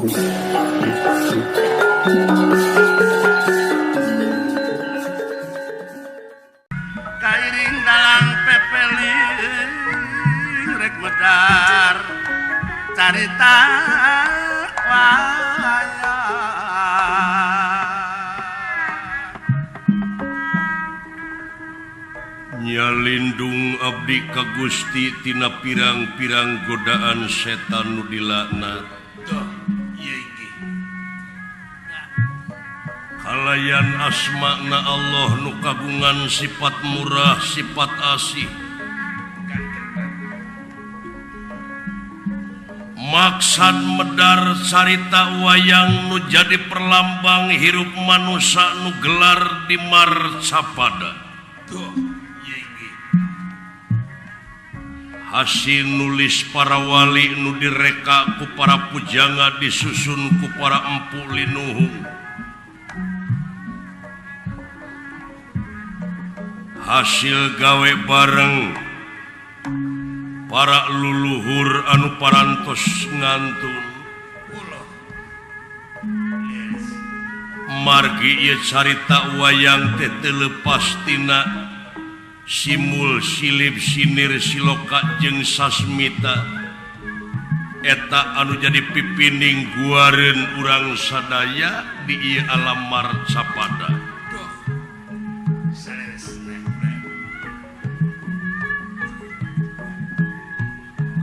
Kairing dalang pepeling rek medar carita wayang. Nyalindung abdi ka Gusti tina pirang-pirang godaan setan nu dilaknat. Kalayan asmana Allah nu kagungan sifat murah sifat asih. Maksad medar carita wayang nu jadi perlambang hirup manusa nu gelar di marcapada. Hasil nulis para wali nu direka ku para pujangga disusun ku para empu linuhung. Hasil gawe bareng para luluhur anu parantos ngantun. Margi ieu carita wayang teh teu leupas tina simul silib sinir siloka jeung sasmita. Eta anu jadi pipining guareun urang sadaya di ieu alam marcapada.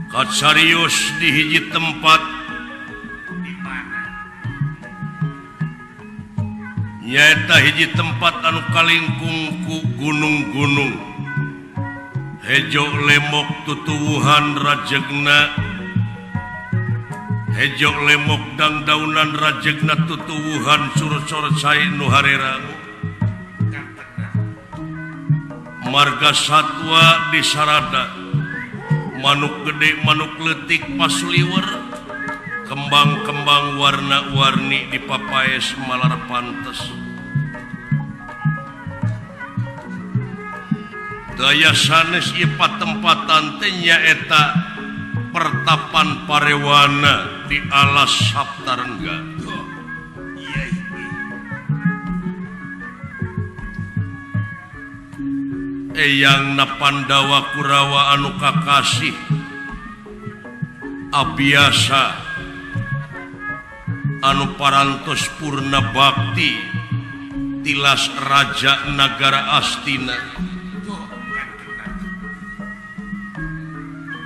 Kacarios di hiji tempat nyaeta hiji tempat anu kalingkung ku gunung-gunung. Hejo lemok tutuwuhan rajegna, hejo lemok dangdaunan rajegna tutuwuhan sur-sur cai nu harerang. Marga satwa di sarada, manuk gede manuk leutik pasliwer, kembang-kembang warna-warni di papaes malar pantes. Daya sanes ieu patempatan teh nyaeta pertapan parewana di alas Saptarengga. Eyang na Pandawa Kurawa anu kakasih abiasa anu parantos purna bakti tilas raja nagara Astina.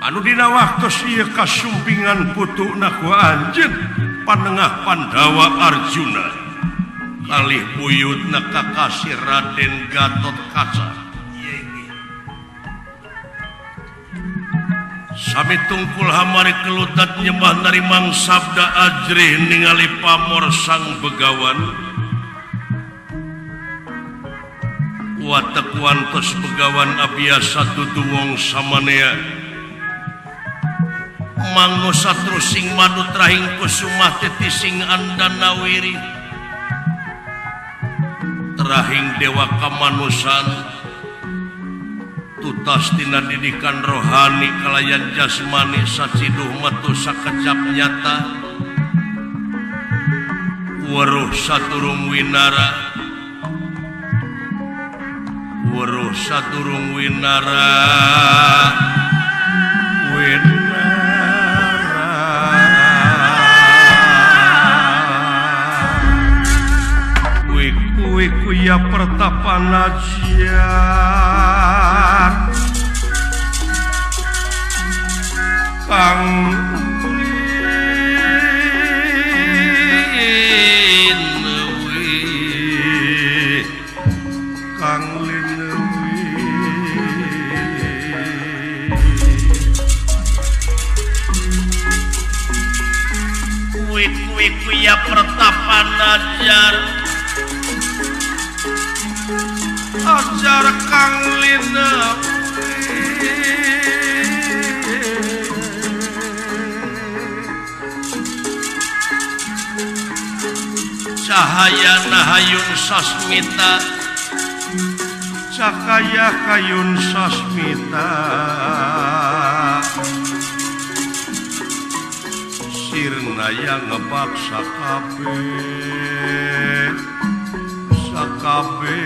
Anu dina waktos ieu kasumpingan putuna ku anjeun panengah Pandawa Arjuna kalih buyutna kakasih Raden Gatot Kaca. Sami tungkul hamari kelutat nyembah narimang sabda ajrih ningali pamor sang begawan. Watek wantos begawan abiasa dudu wong samanea. Mangnusa trusing madu trahing kusumah tetising andanawiri. Trahing dewa kamanusan tutas tina didikan rohani kalayan jasmani saciduh metu sakecap nyata. Weruh saturung winara, weruh saturung winara, winara. Kuya pertapan ajar Kang Linewi, Kang Linewi. Kuwi kuya pertapan ajar ajar Kang Linewi. Cahaya nahayun sasmita, cahaya kayun sasmita. Sirna yang ngebak sakabe sakabe.